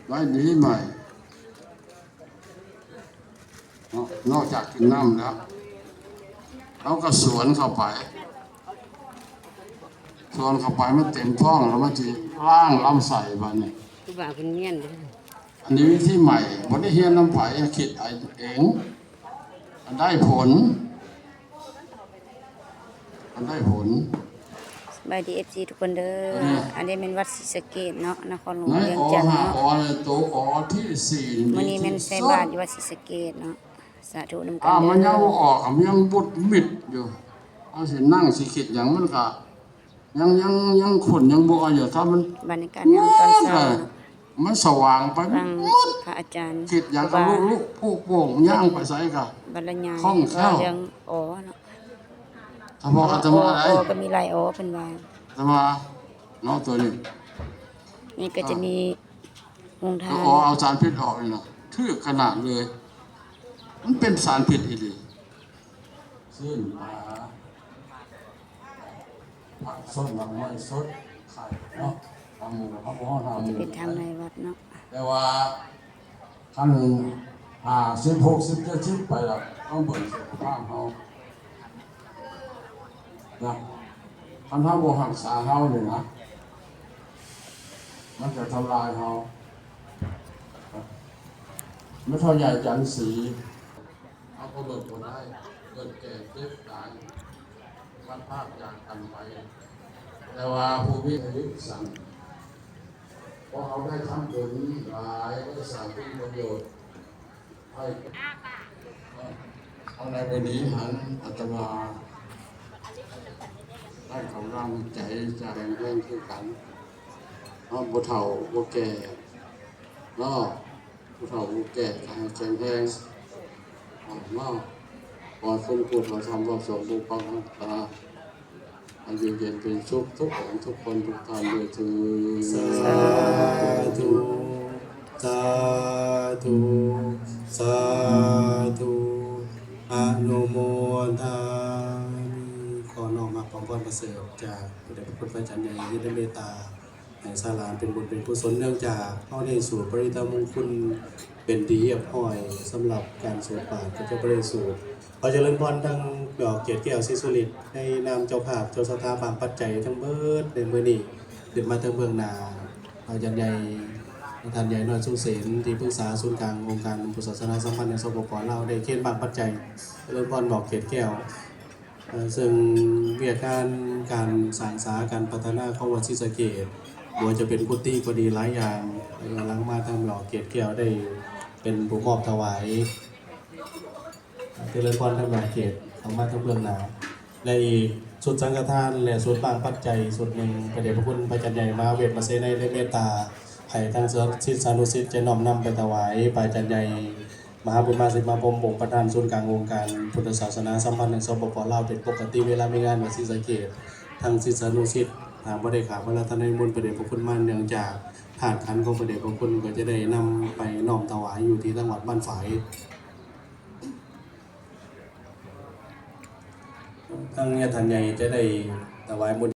ໄວ້ດີໃໝ່ເນາະ. ນອກຈາກກິນນ້ຳແລ້ວ ເຮົາກໍສວນເຂົ້າໄປ ສວນເຂົ້າໄປ ມັນເຕັມທ້ອງແລ້ວ ມັນຊິລ້າງລຳໄສ້ບາດນີ້. ຄູບາເພິ່ນມ້ຽນເດ້. ອັນນີ້ວິທີໃໝ່ ບໍ່ໄດ້ຮຽນນຳໃຜ ຄິດເອົາເອງ ມັນໄດ້ຜົນ. ມັນໄດ້ຜົນ. ສະບາຍດີ ເອັຟຊີ ທຸກຄົນເດີ. ອັນນີ້ແມ່ນວັດສີສະເກດເນາະ ນະຄອນຫຼວງວຽງຈັນເນາະ. ມື້ນີ້ແມ່ນໃສ່ບາດຢູ່ວັດສີສະເກດເນາະ. ສາທຸນຳກັນເດີ. ມັນຍັງບໍ່ອອກ ມັນຍັງບຸດມິດຢູ່. ເຮົາຊິນັ່ງຊິຄິດຫຍັງ ມັນກະຍັງ ຍັງ ຍັງຄົ້ນຍັງບໍ່ອາຍາ ຖ້າມັນ ບັນຍາກາດຍາມຕອນເຊົ້າເນາະ. ມັນສະຫວ່າງໄປໝົດ ພະອາຈານ ຄິດຫຍັງກໍລຸລຸປຸໂປ່ງ ຍ່າງໄປໃສກໍຄ່ອງແຄ້ວ ເລື່ອງອໍເນາະ. ສະເພາະອາດຕະມາ ອໍກໍມີຫຼາຍອໍເພິ່ນວ່າ ອາດຕະມາເນາະ. ຕົວນີ້ ນີ້ກໍຈະມີໂຮງທານ ອໍ ເອົາສານພິດອອກນີ້ນະ ຖືກຂະໜາດເລີຍ ມັນເປັນສານພິດອີ່ຫຼີ. ຊີ້ນປາ ຜັກສົດ ດອກໄມ້ສົດ ໄຂ່ເນາະ ຫາໝູ ເຮົາບໍ່ຮອດຫາໝູ ເປັນທາງໃນວັດເນາະ. ແຕ່ວ່າຄັນຫ້າສິບ ຫົກສິບ ເຈັດສິບ ໄປລະ ຕ້ອງເບິ່ງສຸຂະພາບເຮົານະ. ຄັນເຮົາບໍ່ຮັກສາເຮົານີ້ນະ ມັນຈະທຳລາຍເຮົາ. ແມ່ເຖົ້າໃຫຍ່ຈັນສີ ເຮົາກໍເບິ່ງບໍ່ໄດ້ ເກີດແກ່ເຈັບຕາຍ ພັດພາກຈາກກັນໄປ. ແຕ່ວ່າຜູ້ມີອາຍຸສັ້ນ ເພາະເຮົາໄດ້ທຳບຸນຫຼາຍ ໄດ້ສ້າງຄຸນປະໂຫຍດໃຫ້ ເຮົາໄດ້ບໍ່ດີຫັ້ນ ອາດຕະມາໄດ້ກຳລັງໃຈຈາກແຮງຄືກັນ. ເຮົາບໍ່ເຖົ້າບໍ່ແກ່ເນາະ. ຜູ້ເຖົ້າຜູ້ແກ່ກໍໃຫ້ແຂງແຮງເນາະ. ຂໍສົມໂພດເອົາທຳເວົ້າສອນບຸນປັກຮັກສາ ໃຫ້ຢູ່ເຢັນເປັນສຸກທຸກອົງທຸກຄົນທຸກທ່ານດ້ວຍເທີ້ນ. ສາທຸ ສາທຸ ສາທຸ ອະນຸໂມທາມິ. ຂໍນ້ອມຮັບຄວາມພອນປະເສີດຈາກພະເດດພະຄຸນພະອາຈານໃຫຍ່ ທີ່ໄດ້ເມດຕາ ໃຫ້ສາຫຼາເປັນບຸນເປັນກຸສົນ ເນື່ອງຈາກເຮົາໄດ້ສູດປະລິດຕະມຸງຄຸນເປັນທີ່ຮຽບຮ້ອຍ ສຳລັບການສູດບາດ ກໍຈະບໍ່ໄດ້ສູດ. ຂໍຈະເລີນພອນທັງດອກເກດແກ້ວ ສີສຸລິດ ໃນນາມເຈົ້າພາບເຈົ້າສັດທາ ບາງປັດໄຈທັງເບິດໃນມື້ນີ້ ຂຶ້ນມາເທິງເບື້ອງໜ້າ ອາຈານໃຫຍ່ ທ່ານໃຫຍ່ນ້ອຍ ສຸເສນ ທີ່ປຶກສາສູນກາງອົງການພຸດທະສາສະໜາສຳພັນແຫ່ງ ສປປ ລາວ ໄດ້ເຄນບາງປັດໄຈ ຈະເລີນພອນດອກເກດແກ້ວ. ເຊິ່ງວຽກງານການສ້າງສາ ການພັດທະນາຂອງວັດສີສະເກດ ບໍ່ວ່າຈະເປັນກຸຕິກໍດີ ຫຼາຍຢ່າງ ແຕ່ວ່າຫຼັງມາທາງແມ່ອອກເກດແກ້ວໄດ້ເປັນຜູ້ມອບຖວາຍ ຈະເລີນພອນທາງແມ່ອອກເກດເຂົ້າມາທາງເບື້ອງໜ້າ ແລະ ອີກຊຸດສັງຄະທານ ແລະ ຊຸດບາງປັດໄຈຊຸດໜຶ່ງ ພະເດດພະຄຸນພະອາຈານໃຫຍ່ມະຫາເວດມະເສໄນ ໄດ້ເມດຕາໃຫ້ທາງສິດສານຸສິດຈະນ້ອມນຳໄປຖວາຍພະອາຈານໃຫຍ່ ມະຫາບຸນມາສິດມະພົມ ອົງປະທານສູນກາງອົງການພຸດທະສາສະໜາສຳພັນແຫ່ງ ສປປ ລາວ ເປັນປົກກະຕິ. ເວລາມີງານວັດສີສະເກດ ທາງສິດສານຸສິດ ຫາກບໍ່ໄດ້ຂາດພະລາຊະນິມົນພະເດດພະຄຸນມາ ເນື່ອງຈາກທາດຂັນຂອງພະເດດພະຄຸນກໍຈະໄດ້ນຳໄປນ້ອມຖວາຍຢູ່ທີ່ທາງວັດບ້ານຝາຍ. ທາງຍາດທ່ານໃຫຍ່ຈະໄດ້ຖວາຍມົນ